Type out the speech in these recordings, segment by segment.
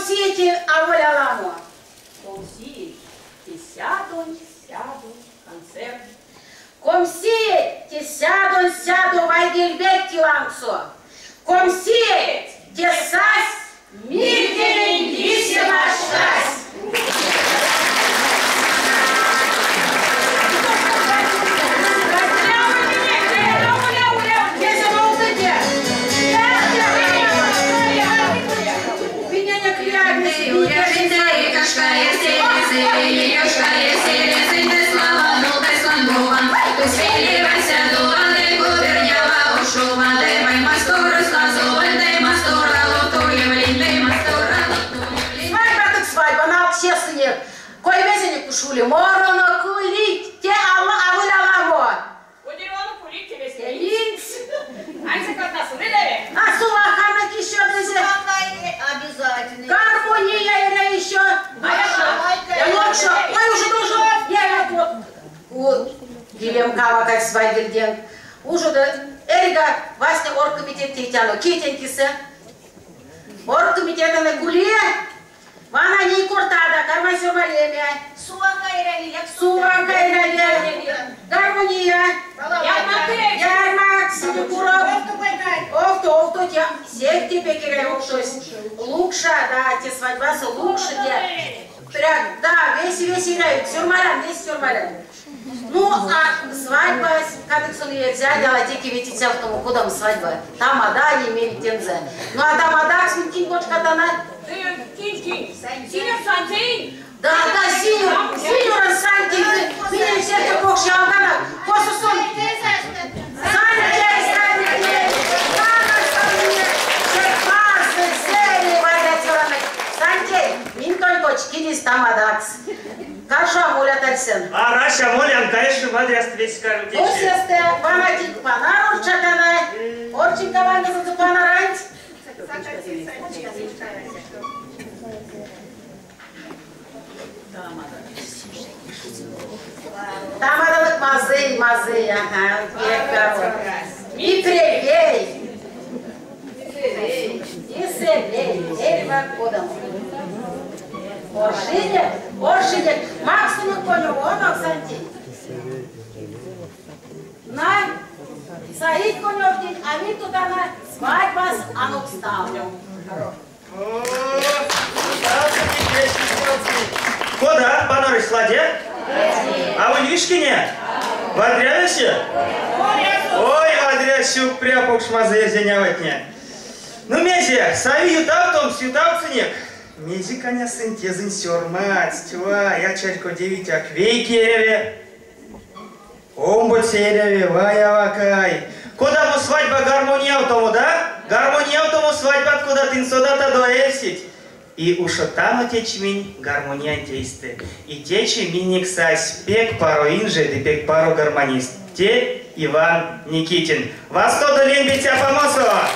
Комси аволь аламо. Комси те сядонь сядо концерт. Комси те сядонь сядо вайгельбеть ки лангсо. Комси те сась мирденень лисема шкась. Свадьба так свадьба, на общественник. Кой-весенек ушули, мороно кулить, те алла аволь аламо. А сулаханок еще везе. Обязательно. Гармония или еще. Ой, уже должен. Я вот. Гилем кава как свадьбельден. Уже да эрьга васня оргкомитет тейтяно. Китенькисе. Оргкомитетаны куле. Вана не кортада, карма сёрмалеме. Сувака ирали. Гармония. Ярмак, Синекуров. Овто, овто, тя, всех тебе кирай окшось. Лукша, да, те свадьбасы лукша, те. Прям, да, весь весь играют. Сюрмалян, весь сюрмалян. Ну, а свадьба, как сон ее взяли, а те ветиця в тому, куда свадьба. Там ада не имели тензе. Ну, а там ада, кинь кочка тана. Кинь, кинь. Синьор Сантин. Да, да, синьор, синьор Сантин. Меня все это бог шалгана. Косусон. Сантин, Сантин. Сантин, мин только чкинис тамадакс. Карша моля тарсен. А раша молян, конечно, вадряст весь карм тече. Осясте, ванатик панар орчакана. Орчинка ванга за панаранть. Тамадалык мазый, мазый, ага, И кревей. И севей, эрьва кодам. Оршинек, оршинек, Максиму коню, он Оксантин. На Саид конёв день, а мы туда на свадьба с анокставлю. Кода, панорыш сладе? А вы вишкине? Вадряюще? Ой, вадрящу пряпок шмазы зеняватне. Ну, мезе, сави ютавтом, сютавцинек. Мези коня синтезин сёрмать, тва, я чарько девять аквейкереве. Омбо сереве, ваявакай. Кода му свадьба гармония тому, да? Гармония тому свадьба, откуда ты содата доэсить. И ушотано течминь гармония тейсты. И течи миник сась пек пару инже, ты пек пару гармонист. Те Иван Никитин. Вас то лембитя Фомосова.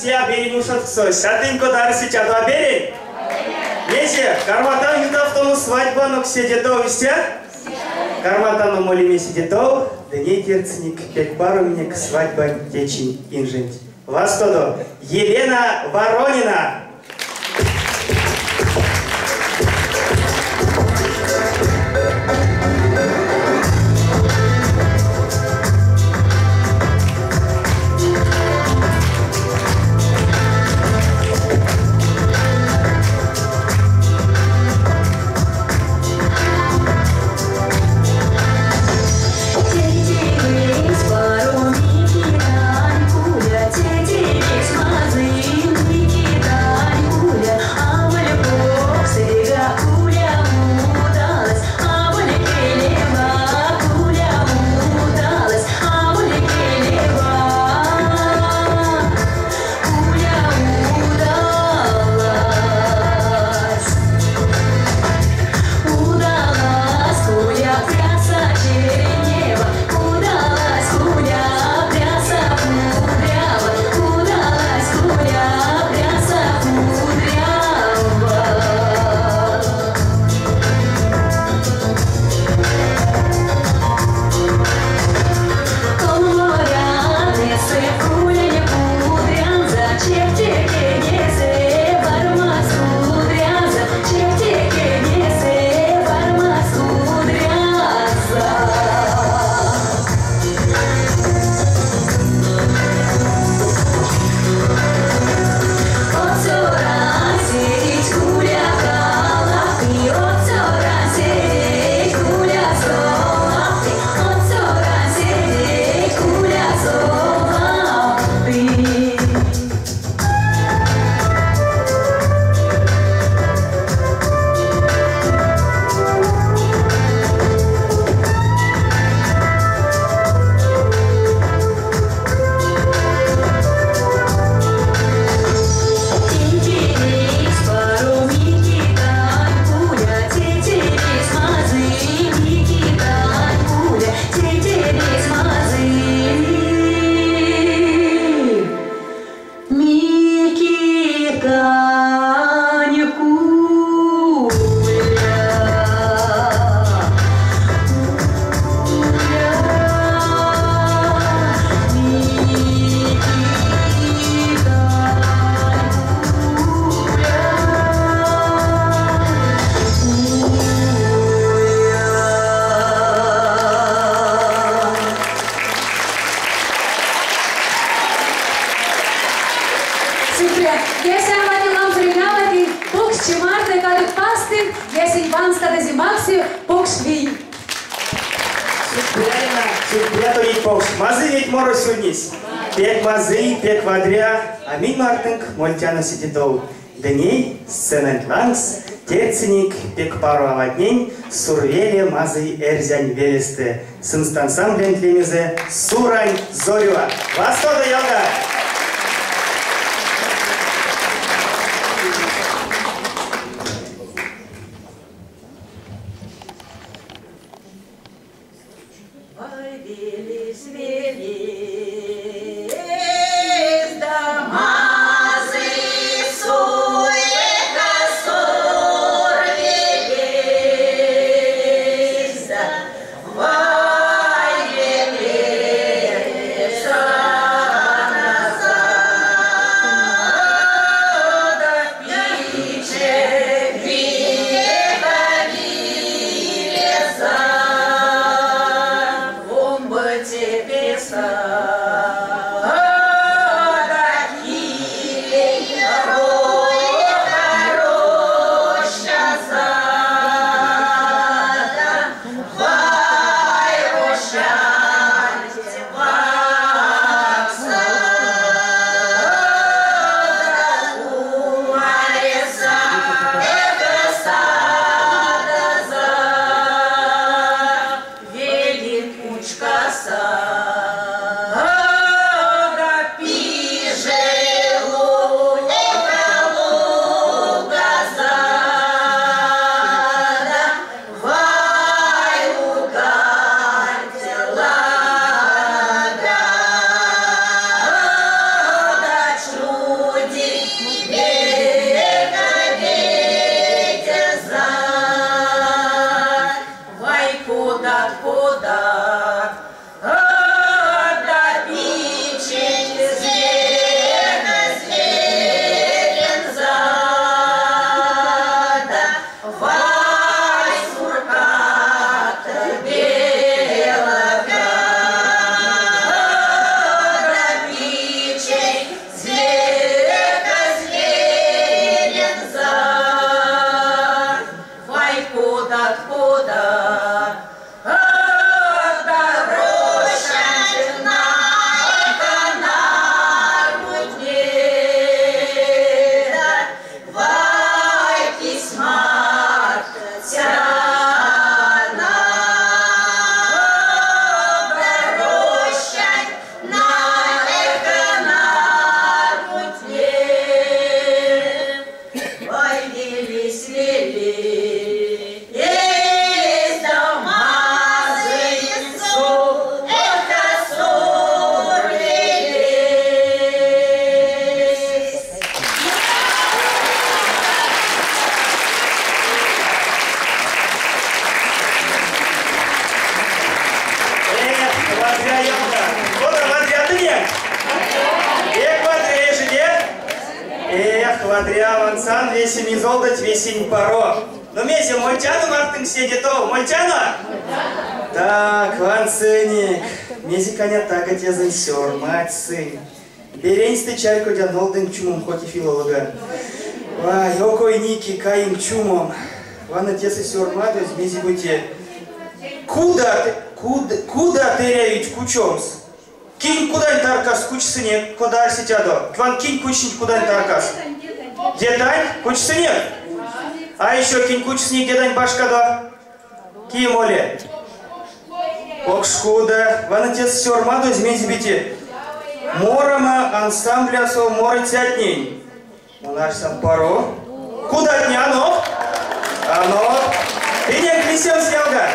Истя берень ушодксось. А тынь кода арсетядо, а берень? Мезе, карматано ютавтомо свадьбанок седе тов, истя? Карматано молеме седе тов, ды ней тердьсынек пек паро минек свадьбань течинь инженть. Вастодо, Елена Воронина! Пек мазый, пек вадря, а минь мартынк мольтяно седе тов. Ды ней сценанть лангс тердьсынек пек паро аватнень Сурвеле мазый эрзянь велестэ. Сынст ансамблянть лемезэ Сурань зорюва. Вастодо, ялгат! Вадря, вансан, весе мизолдыть, весень паро. Ну, мезе, мольтяно мартынк седе тов, мольтяно? Так, вансынек. Мезе каня таго тезэнь сёрмадсть сынь. Беряньстэ чарькодян, нолдынк чумом, хоть и филологан. Вай, окойники, каинк чумом. Вана тесэ сёрмадозь мезе-бути. Кудат, куд, кудат эрявить кучомс? Кинь кудань таркас кучсынек, кода арсетядо? Ван кинь кучнить кудань таркас? Дедань кучсынек? А еще кинь кучсынек дедань башкадо? Кие моли? Покш кудо. Вана тесэ сёрмадозь мезе-бути. Морамо ансамблясо морыцятнень. Мон арсян паро. Кудатне анок? Анок. Тыненк лисемс ялгат?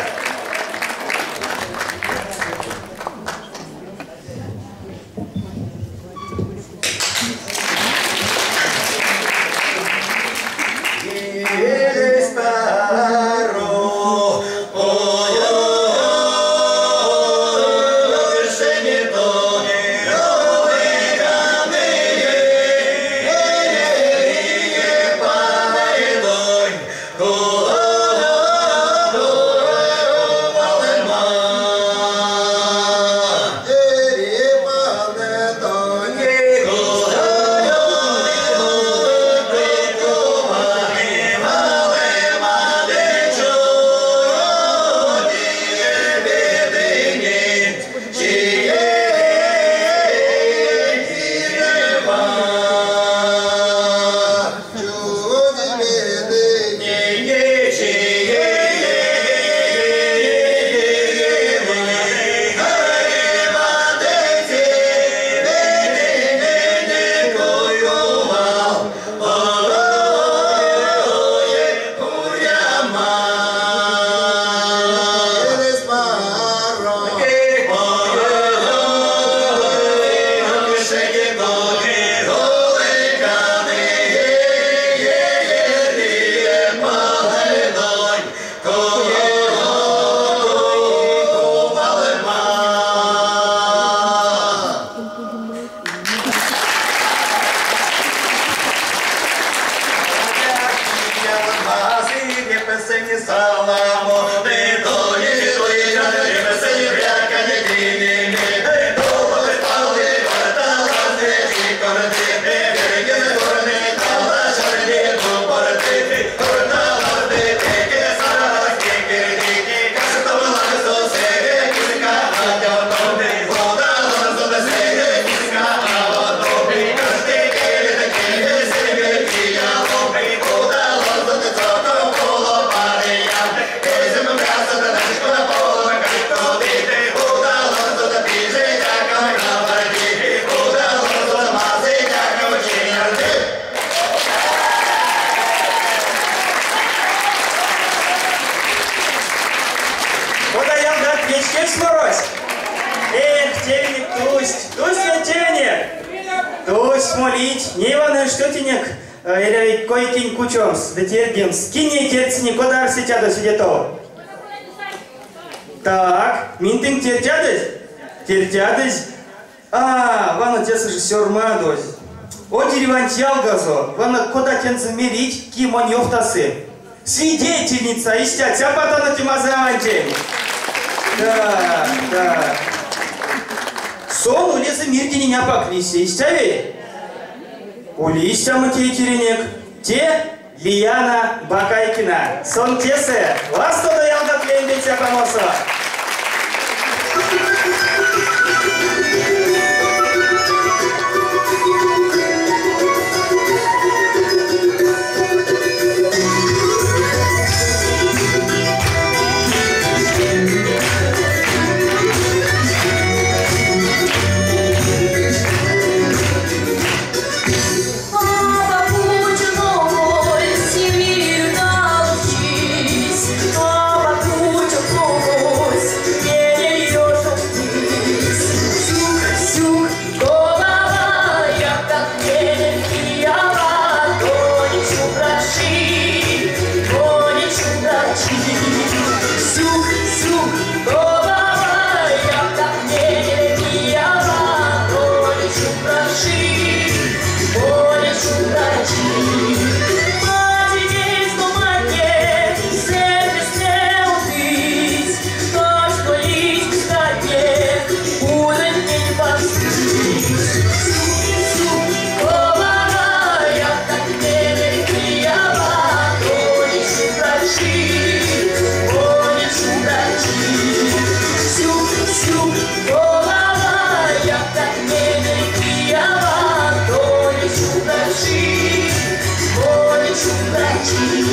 Кода ялгат вечкевсь морось? Эх, тевенек тусть, тусть ведь тевенек! Тусть молить, ней вана эштё тенек эрявить кой-кинь кучомс ды тердемс. Кинь ней тердьсынек, кода арсетядо седе тов? Так, минь тынк тердтядызь? Тердтядызь? А, вана тесэ же сёрмадозь. Одирьванть ялгазо, вана кода тензэ мерить, ки монь ёвтасы. Свидетельница, истя цяпатано те мазый авантень. Да, да. Сон улезэ мирденень апак лисе, истя ведь? Ули истямо тейтеренек. Те Лияна Бакайкина. Сон тесэ. Вастодо ялгат лембе цяпамосо. Сюк, голова, я так не то лечу врачи, то лечу врачи.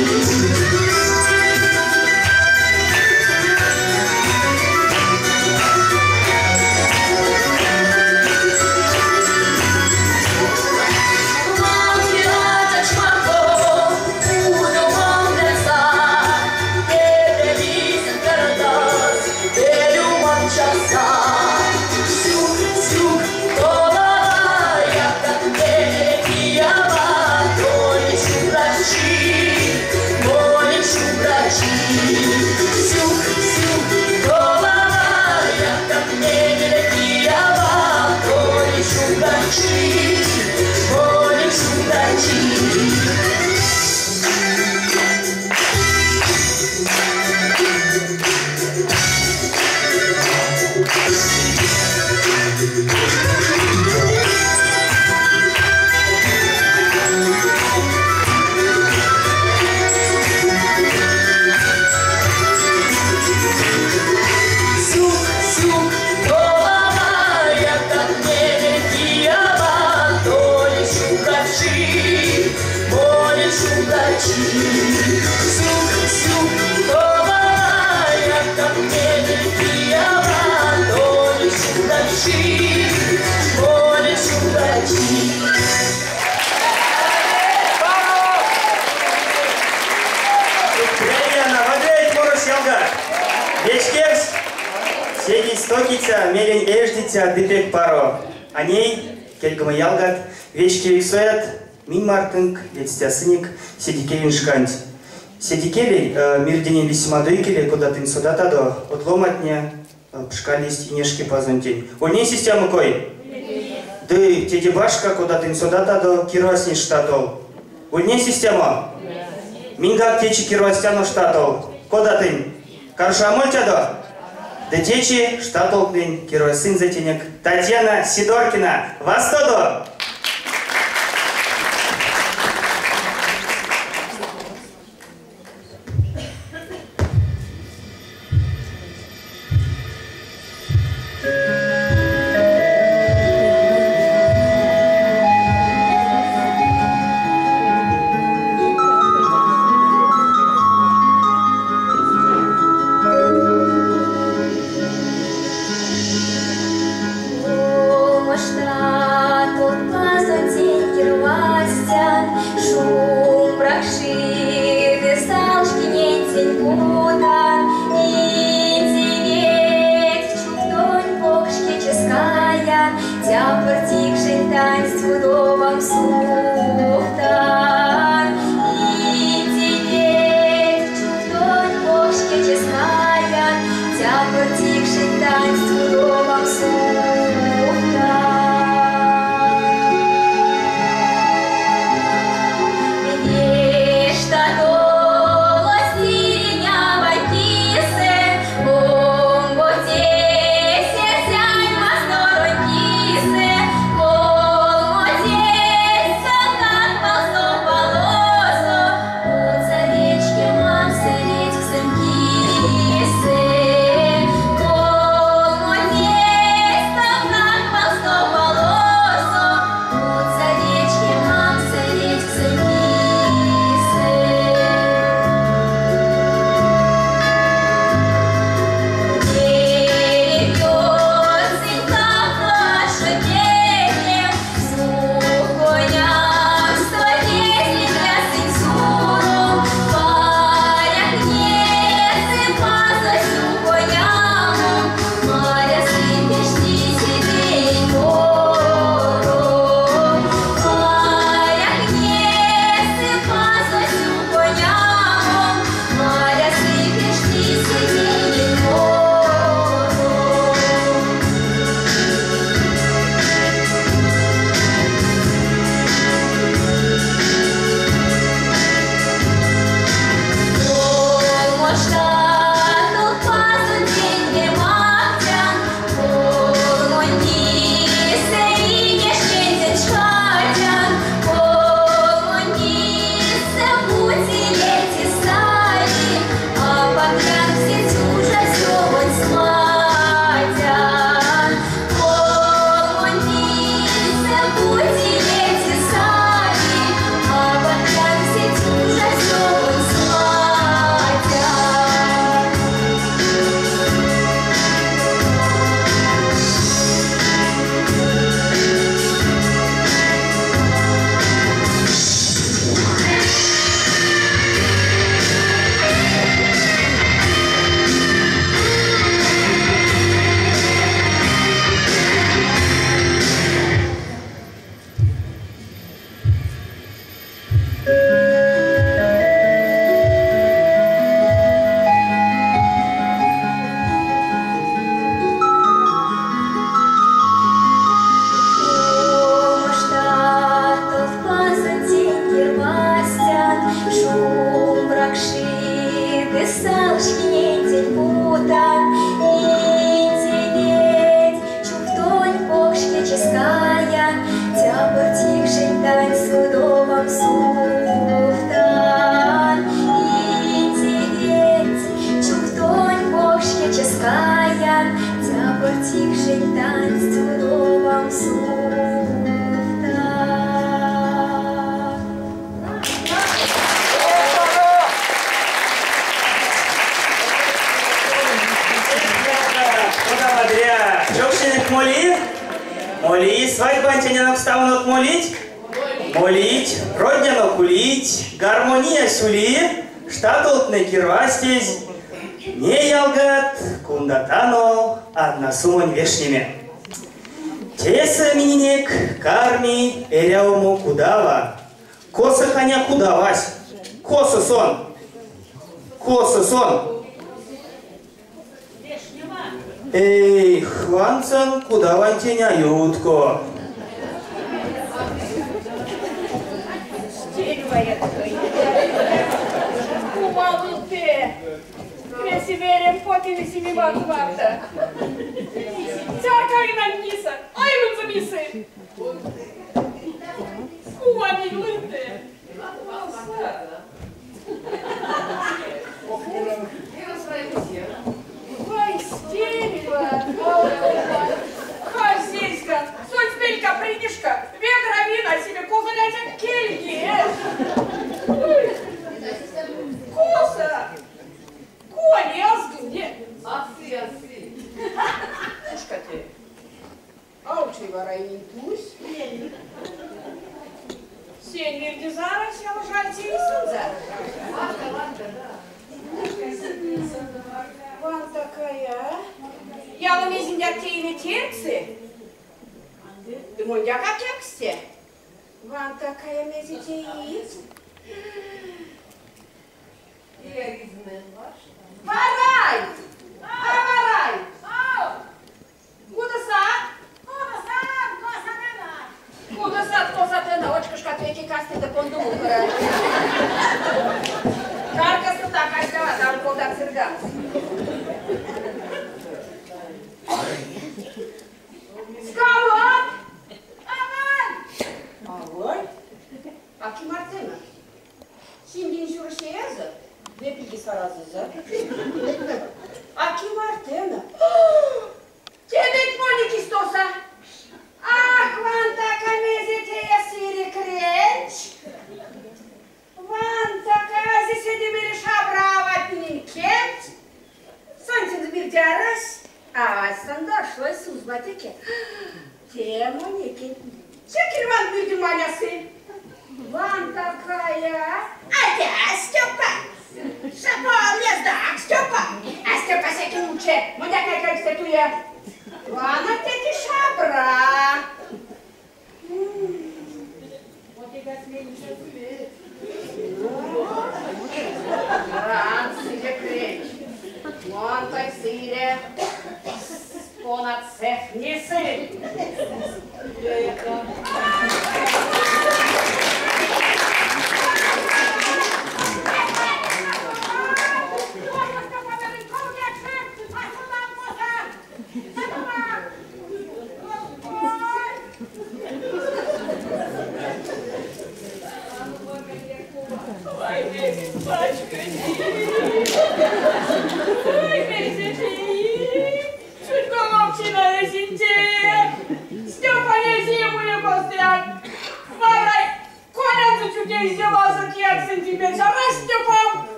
Седи стокиця, мелень эждиця, дыпек паро. А ней, кельгомо ялгат, вечкевиксоят, минь мартынк, ледстясыник, седикелень шканть. Седикелей, мирденень лисемадо икеле, кода тынь содатадо, од ломатне, пшкалесть Инешкипазонтень. Ульнесь истямо кой? Ды теде башка, кода тынь содатадо, кирвастнесть штатол. Ульнесь истямо? Миньгак течи кирвастяно штатол. Кода тынь? Каршо а мольтядо? Ды течи штатолтнэнь кирвастсынзе тенек Татьяна Сидоркина. Вастодо! Сердцянь масторонь кисе, колмотесь. Кенкшенть тансть удобам сувта. Кода вадря! Чокшненек моли? Моли. Свадьбантень анокстамонок молить? Молить. Роднянок улить. Гармониясь ули. Штатолтнэ кирвазтезь. Не ялгат, кундатано однасумонь вешнеме. Тесэ миненек карми эрявомо кудава. Косо каня кудавась? Косо сон? Косо сон? Эй, вансан кудавантень а ютко.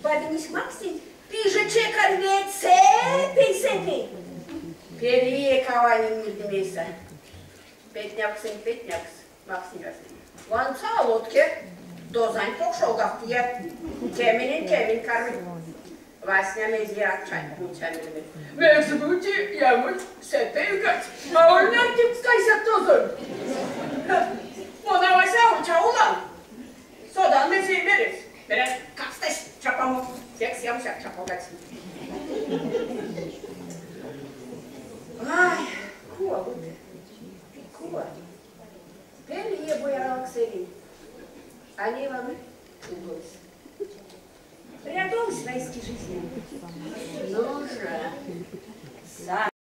Бабинесь макссь пиже чекарь ведь сэпей, сэпей. Пельие каванинь мирдем эйсэ. Петнявксонь петнявкс максынь васня. Ванса а лотки, дозанть покшолгавтыя. Кеменень кемень карми. Васня мезеяк чарькодия. Мекс-бути ямось сэпейгадсь, аволь нартимс кайсят тозонь. Мон авась аволь чаулан. Содан мезе меремс. Мерят, кастась чапамо, секс ямсяк чапалгадсь. Ай, кува бути, кува. Пельие бояравакс эринь, а ней вана удомс. Прядовсь райский жизням. Ну же,